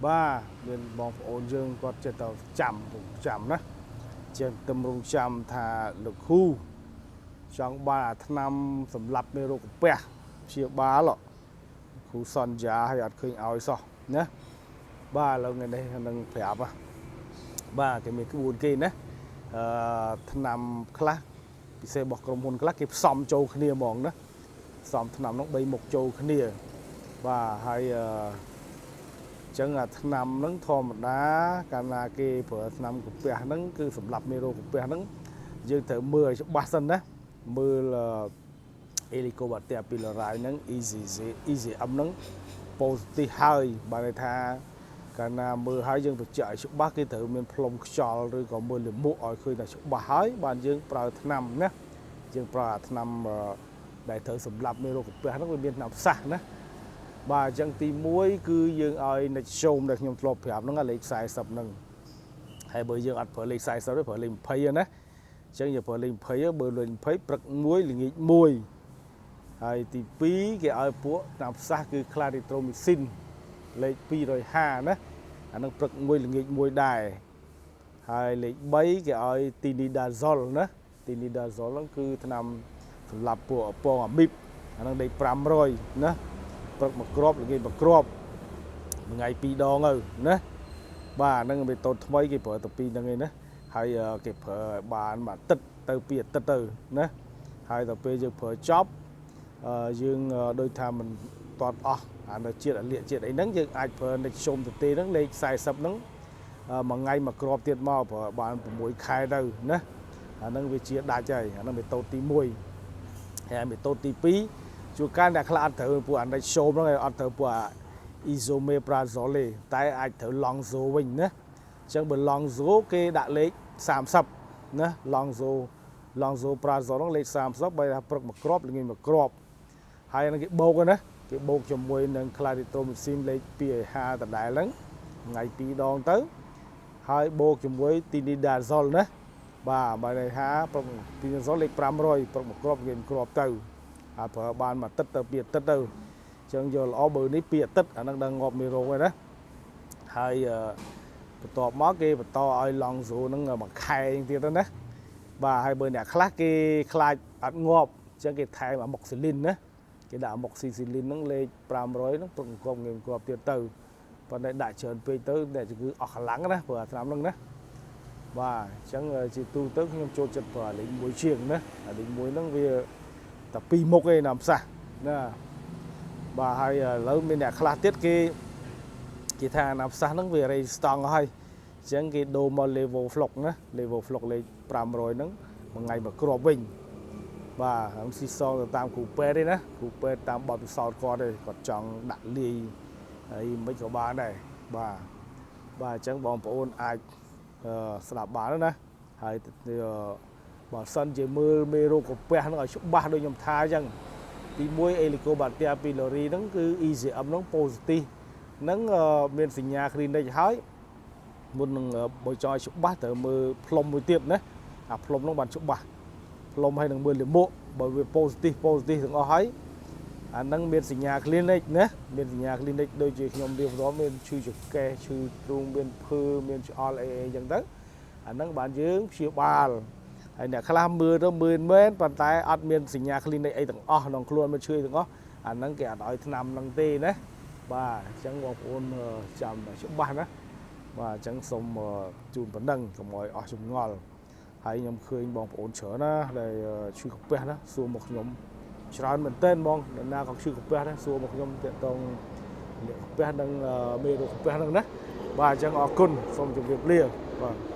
បាទមានបងប្អូនយើងគាត់ចេះតែចាំចាំណាចេះតម្រង់ចាំថាលោកគ្រូចង់បានអាថ្នាំសម្រាប់មេរោគកាពះព្យាបាលគ្រូសន្យាឲ្យអត់ឃើញឲ្យសោះណាបាទឥឡូវថ្ងៃនេះនឹងប្រាប់បាទគេមានក្បួនគេណាអឺថ្នាំខ្លះពិសេសរបស់ក្រុមហ៊ុនខ្លះគេផ្សំចូលគ្នាហ្មងណាផ្សំថ្នាំនោះ3មុខចូលគ្នាបាទហើយអឺចឹងអាថ្នាំហ្នឹងធម្មតាកាលណាគេប្រើថ្នាំកាពះហ្នឹងគឺសម្រាប់មេរោគកាពះហ្នឹងយើងត្រូវមើលឲ្យច្បាស់សិនណាមើល Helicobacter pylori ហ្នឹង EZZ EZM ហ្នឹង positive ហើយបើន័យថាកាលណាមើលហើយយើងបញ្ជាក់ឲ្យច្បាស់គេត្រូវមានផ្លុំខ្យល់ឬក៏មើលលាមកឲ្យឃើញថាច្បាស់ហើយបានយើងប្រើថ្នាំណាយើងប្រើអាថ្នាំដែលត្រូវសម្លាប់មេរោគកាពះហ្នឹងវាមានថ្នាំផ្សះណាបាទអញ្ចឹងទី1គឺយើងឲ្យ Nexium ដែលខ្ញុំធ្លាប់ប្រាប់ហ្នឹងលេខ40ហ្នឹងហើយបើយើងអត់ប្រើលេខ40ទេប្រើលេខ20ណាអញ្ចឹងយើងប្រើលេខ20បើលេខ20ព្រឹក1ល្ងាច1ហើយទី2គេឲ្យពួកថ្នាំផ្សះគឺ Clarithromycin លេខ250ណាអានឹងព្រឹកមួយល្ងាចមួយដែរហើយលេខ3គេឲ្យ Tinidazole ណា Tinidazole ហ្នឹងគឺថ្នាំសម្រាប់ពួកពងអាមីបអានឹងលេខ500ណាព្រឹកមួយគ្រាប់ល្ងាចមួយគ្រាប់មួយថ្ងៃ2ដងទៅណាបាទអាហ្នឹងមេតូតថ្មីគេប្រើតែពីរហ្នឹងឯណាហើយគេប្រើឲ្យបានមួយអាទិត្យទៅពីរអាទិត្យទៅណាហើយដល់ពេលយើងប្រើចប់យើងដូចថាមិនតតអស់អានៅជាតិអាលៀកជាតិអីហ្នឹងយើងអាចប្រើ Nexium ទៅទេហ្នឹងលេខ40ហ្នឹងមួយថ្ងៃមួយគ្រាប់ទៀតមកប្រើបាន6ខែទៅណាអាហ្នឹងវាជាដាច់ហើយអាហ្នឹងមេតូតទី1ហើយមេតូតទី2ជួនកាលអ្នកខ្លះអត់ត្រូវពួកអា Nexium ហ្នឹងអត់ត្រូវពួកអា Esomeprazole ទេតែអាចត្រូវ Lonzo វិញណាអញ្ចឹងបើ Lonzo គេដាក់លេខ30ណា Lansoprazole ហ្នឹងលេខ30បើថាព្រឹកមួយគ្រាប់ល្ងាចមួយគ្រាប់ហើយហ្នឹងគេបូកណាគេបូកជាមួយនឹង Clarithromycin លេខ250ដដែលហ្នឹងថ្ងៃ2ដងទៅហើយបូកជាមួយ Tinidazole ណាបាទបើន័យថាព្រឹក Tinidazole លេខ500ព្រឹកមួយគ្រាប់ល្ងាចមួយគ្រាប់ទៅហើយប្រើបានមួយអាទិត្យទៅពីរអាទិត្យទៅអញ្ចឹងយកល្អបើនេះពីរអាទិត្យអាហ្នឹងដឹងងាប់មេរោគហើយណាហើយបន្ទាប់មកគេបន្តឲ្យ Lonzo ហ្នឹងមួយខែទៀតទៅណាបាទហើយបើអ្នកខ្លះគេខ្លាចអត់ងាប់អញ្ចឹងគេថែម amoxicillin ណាគេដាក់ amoxicillin ហ្នឹងលេខ500ហ្នឹងព្រឹកគ្រាប់ងាយគ្រាប់ទៀតទៅប៉ុន្តែដាក់ច្រើនពេកទៅអ្នកជំងឺអស់កម្លាំងណាព្រោះអាថ្នាំហ្នឹងណាបាទអញ្ចឹងជាទូទៅខ្ញុំចូលចិត្តប្រើលេខ1ជាងណាអាលេខ1ហ្នឹងវាតែពីរមុខឯណាផ្សះណាបាទហើយឥឡូវមានអ្នកខ្លះទៀតគេគេថាណាផ្សះហ្នឹងវារេស្តង់ហើយអញ្ចឹងគេដូរមក Levoflox ណា Levoflox លេខ500ហ្នឹងមួយថ្ងៃមួយគ្រាប់វិញបាទខ្ញុំស៊ីសងទៅតាមគ្រូពេទ្យទេណាគ្រូពេទ្យតាមបទពិសោធន៍គាត់ទេគាត់ចង់ដាក់លាយហើយមិនក៏បានដែរបាទបាទអញ្ចឹងបងប្អូនអាចស្ដាប់បានណាហើយបើសិនជាមើលមេរោគកាពះហ្នឹងឲ្យច្បាស់ដូចខ្ញុំថាអញ្ចឹងទី1 Helicobacter pylori ហ្នឹងគឺ EZM ហ្នឹង positive ហ្នឹងមានសញ្ញា clinic ហើយមុននឹងបើចង់ឲ្យច្បាស់ត្រូវមើលផ្លុំមួយទៀតណាអាផ្លុំហ្នឹងបានច្បាស់ផ្លុំហើយនឹងមើលលាមកបើវា positive positive ទាំងអស់ហើយអាហ្នឹងមានសញ្ញា clinic ណាមានសញ្ញា clinic ដូចជាខ្ញុំរៀបរាប់មានឈឺចង្កេះឈឺទ្រូងមានភើមានឆ្អល់អីអីអញ្ចឹងទៅអាហ្នឹងបានយើងព្យាបាលហើយអ្នកខ្លះមើលទៅមើលមែនប៉ុន្តែអត់មានសញ្ញា clinic អីទាំងអស់ក្នុងខ្លួនមិនឈឺទាំងអស់អាហ្នឹងគេអត់ឲ្យថ្នាំហ្នឹងទេណាបាទអញ្ចឹងបងប្អូនចាំច្បាស់ណាបាទអញ្ចឹងសូមជូនប៉ុណ្ណឹងកុំឲ្យអស់ចម្ងល់ហើយខ្ញុំឃើញបងប្អូនច្រើនណាដែលឈឺកាពះណាសួរមកខ្ញុំច្រើនមែនទែនហ្មងអ្នកណាក៏ឈឺកាពះដែរសួរមកខ្ញុំទាក់ទងលាកកាពះនិងមេរោគកាពះហ្នឹងណាបាទអញ្ចឹងអរគុណសូមជម្រាបលាបាទ។